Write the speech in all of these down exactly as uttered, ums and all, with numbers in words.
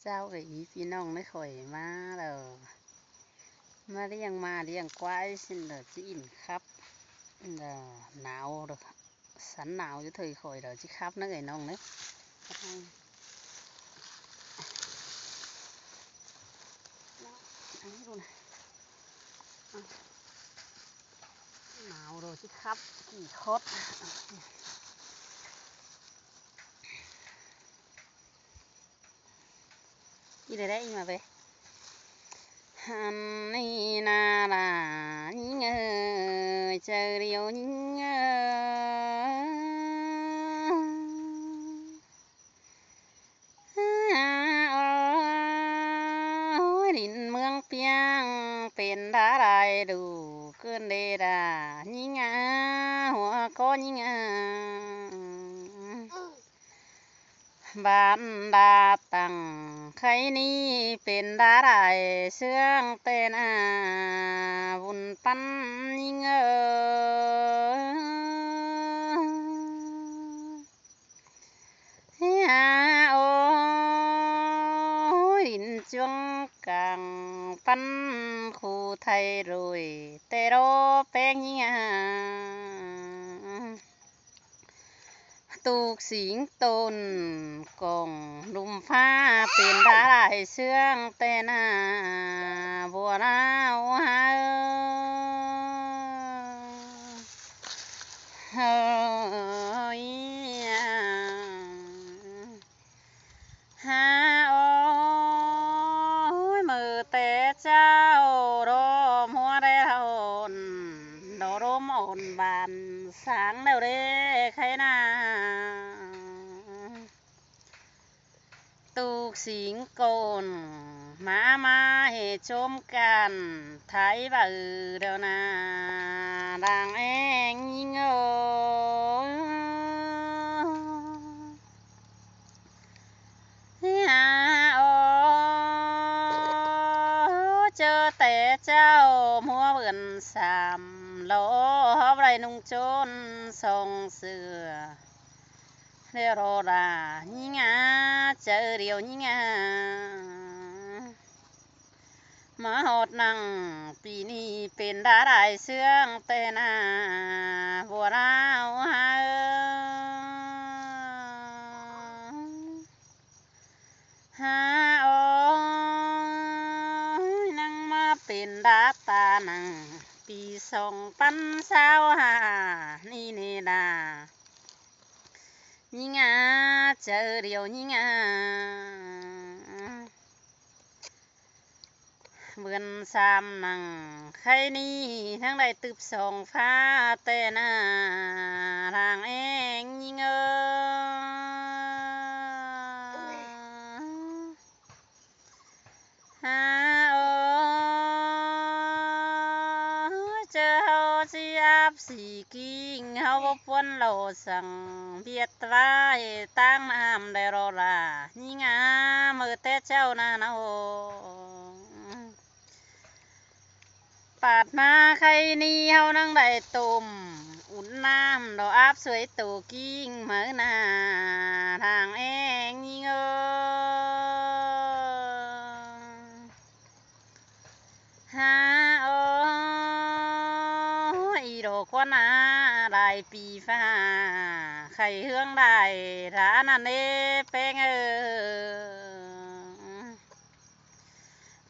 Chảu kơ ꞌí ꞌpi ꞌnọng ꞌnớ, khỏi ꞌmá lỏ, ꞌmá ꞌliệng ꞌmá ꞌliệng ꞌquái ꞌsịn lỏ ꞌchí ỉn khắp. Lỏ nảo lỏ, sắn nảo chứ thời khỏi lỏ ꞌchí khắp ꞌnớ ꞌnọng ꞌnớ. Nảo lỏ ꞌchí khắp kỉ khót. ꞌNị đé ꞌnị ꞌmá ꞌvế. Hăn ꞌnị ꞌna ꞌlạ ꞌnhính ơi, chaư điêu ꞌnhính ơi. Ôi, đin ꞌmướng ꞌpiếng pên đá đai đủ cơn đê đà ꞌnhính a, hua ꞌcọ ꞌnhính a. Bản đà tẳng khay ꞌnị pên đá đai ꞌsướng ꞌtẹ ꞌna, vun păn ꞌnhính ơi. Hả ôi, đin chuông cảng păn khu thầy rồi, ꞌtẹ đó ꞌpéng ꞌnhính a. Tụk sính tôn cỏng đùm ꞌphạ pên đá đai ꞌsướng ꞌtẹ ꞌna, bua đao hả ơi. Hả ôi, ꞌmự té ꞌchạu đom hua đé hôn, đo đom ôn bản sáng đeo đé khay ꞌna. Tụk sính côn ꞌmá ꞌmá hê ꞌchốm cản thái báu đeo ꞌna, đang eng ꞌnhính ơi. Hả ôi, ꞌchớ té ꞌchạu ꞌmúa bươn sam, lo hóp đảy ꞌnung ꞌchốn song sửa. Đeo ꞌro đa ꞌnhính a, chaư điêu ꞌnhính a. ꞌMá ꞌhọt ꞌnăng ꞌpi ꞌnị pên đá đai ꞌsướng ꞌtẹ ꞌna, bua đao hả ơi. Hả ôi, ꞌnăng ꞌmá pên đá ta ꞌnăng ꞌpi song păn ꞌsáo hả ꞌnị ꞌnị đa ꞌnhính a, chaư điêu ꞌnhính a. Bươn sam ꞌnăng khay ꞌnị ꞌnăng đảy tứp song ꞌphạ ꞌtẹ ꞌna, đang eng ꞌnhính ơi. Hả ôi, ꞌchớ ꞌháu ꞌchí áp sí king, ꞌháu báu ꞌpuốn lo săng ꞌviạk ꞌva ꞌtáng ꞌnặm đé ꞌro đa ꞌnhính a, ꞌmự té ꞌchạu ꞌna ꞌnớ. Pát ꞌmá khay ꞌnị ꞌháu ꞌnăng đảy tôm ún ꞌnặm đo áp suối tô king máư ꞌna, đang eng ꞌnhính ơi. Hả ôi, ꞌí đo ꞌquá ꞌna đai ꞌpi ꞌphạ khay ꞌhướng đai đá ꞌnặn ꞌnê ꞌpéng ơi.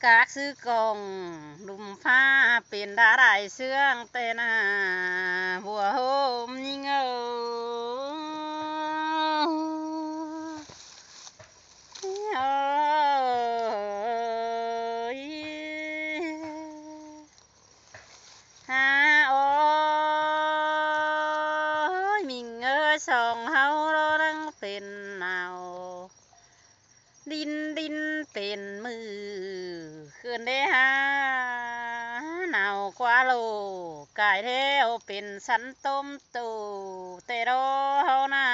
Các sư cỏng đùm ꞌphạ pên đá đai ꞌsướng ꞌtẹ ꞌna, bua hôm ꞌnhính ơi. Ôi. Hả ôi, ꞌmính ơi, song ꞌháu ꞌlo ꞌnăng pên nảo. Đin đin pên ꞌmự khưn đé hả, nảo ꞌquá lo cai ꞌtẹ ꞌháu pên sắn tôm tô ꞌtẹ đó ꞌháu ꞌna.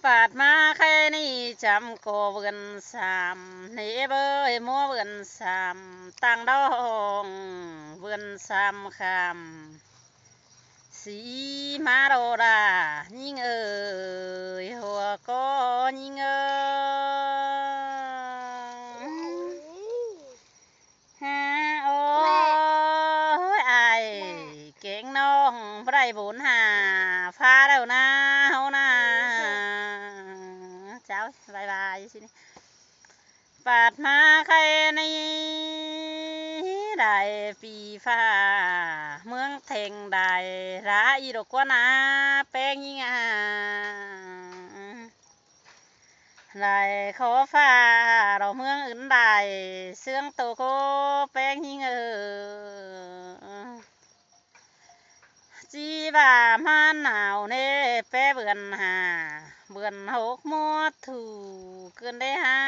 Pát ꞌmá khay ꞌnị chăm ꞌcọ bươn sam, ꞌnê bới ꞌmúa bươn sam, ꞌtáng đo hong bươn sam kham. Sí ꞌmá ꞌro đa ꞌnhính ơi, hua ꞌcọ Đảy bôn hả pha đâu na, hô na. Chào, bye bye. Pạt ꞌmá khay ꞌnị đảy phi pha ꞌmướng theng đảy rá ꞌí độc ꞌquá na, ꞌpéng ꞌnhính a. Đảy khó pha đỏ ꞌmướng ứn đảy ꞌsướng tô ꞌcố, ꞌpéng ꞌnhính ơ. ꞌChí ꞌva ꞌmá nảo ꞌnê, ꞌpé bươn hả, bươn hốc ꞌmúa thu cơn đé hả.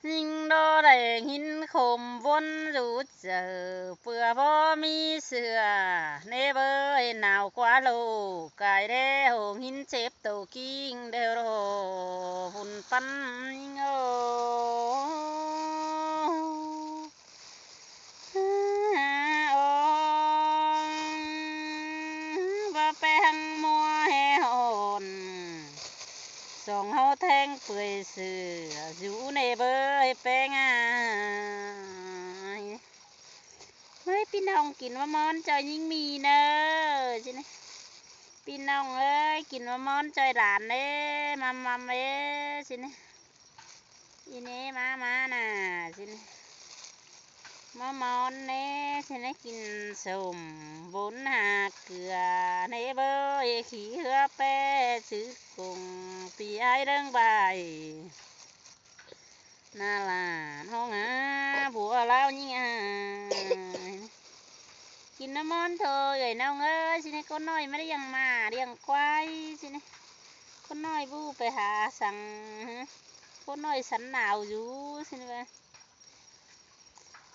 ꞌNhính đo đảy ꞌnghín khôm ꞌvốn dú chaư, ꞌpưa báu ꞌmí sửa ꞌnê bới, nảo ꞌquá ꞌlô cai đé, hô ꞌnghín chếp tô ꞌkính đeo đô, phun ꞌpắn ꞌnhính ơ. Ơ, ꞌva ꞌpéng ꞌmúa ꞌhế hôn, song ꞌháu théng pưới sửa dú ꞌnê bới ꞌpéng a. ꞌHới ꞌpi ꞌnọng kin ꞌva ꞌmón ꞌchoi ꞌnhính ꞌmí ꞌnớ, ꞌchí ꞌnị. ꞌPi ꞌnọng ơi, kin ꞌva ꞌmón ꞌchoi đản ꞌnê, ꞌmăm ꞌmăm ê, ꞌchí ꞌnị. ꞌI ꞌnê ꞌmá ꞌmá nả, ꞌchí ꞌnị. ꞌMá ꞌmón ꞌnê, ꞌchí ꞌnị, kin sôm bôn hả, cưa ꞌnê bới, ê, khí ꞌhứa ꞌpé, chứ cùng ꞌpi ái ꞌlớng bài. ꞌNa ꞌla ꞌnọng a, bua ꞌláo ꞌnhính a. Kin ꞌmá ꞌmón thôi ꞌnọng ơi, ꞌchí ꞌnị, ꞌcốn ꞌnọi ꞌmá ꞌliệng ꞌmá ꞌliệng ꞌquái, ꞌchí ꞌnị. ꞌCốn ꞌnọi ꞌbụ pay hả săng, ꞌcốn ꞌnọi sắn nảo dú, ꞌchí ꞌnị.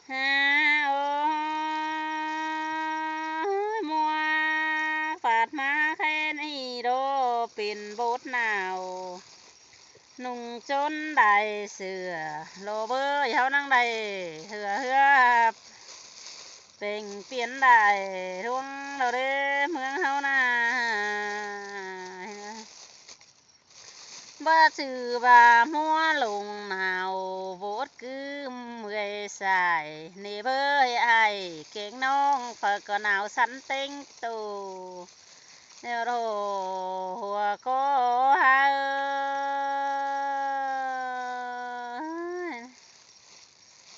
Hả, ơ, ꞌmúa pạt ꞌmá khay ꞌnị đô pên bốt nảo. ꞌNung ꞌchốn đảy sửa, ꞌlô bới ꞌháu ꞌnăng đảy ꞌhứa ꞌhứa, pên piến đảy ꞌluống đô đế ꞌmướng ꞌháu na. ꞌVa chứ ꞌva ꞌmúa lông nảo, bốt cứ ꞌmưới sai, ꞌnị bới ai, kéng ꞌnọng phaư ꞌcọ nảo sắn téng tô. ꞌNéo đô hua ꞌcọ hả.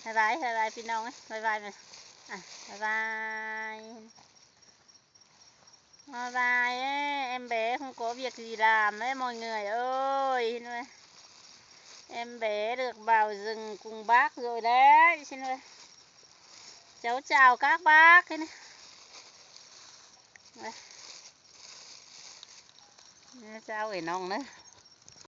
Bye bye, bye bye ꞌpi ꞌnọng ơi, bye bye mẹ. À, bye bye. Bye bye, em bé không có việc gì làm đấy mọi người ơi. Em bé được vào rừng cùng bác rồi đấy. Cháu chào các bác. Cháu ơi ꞌnọng ꞌnớ.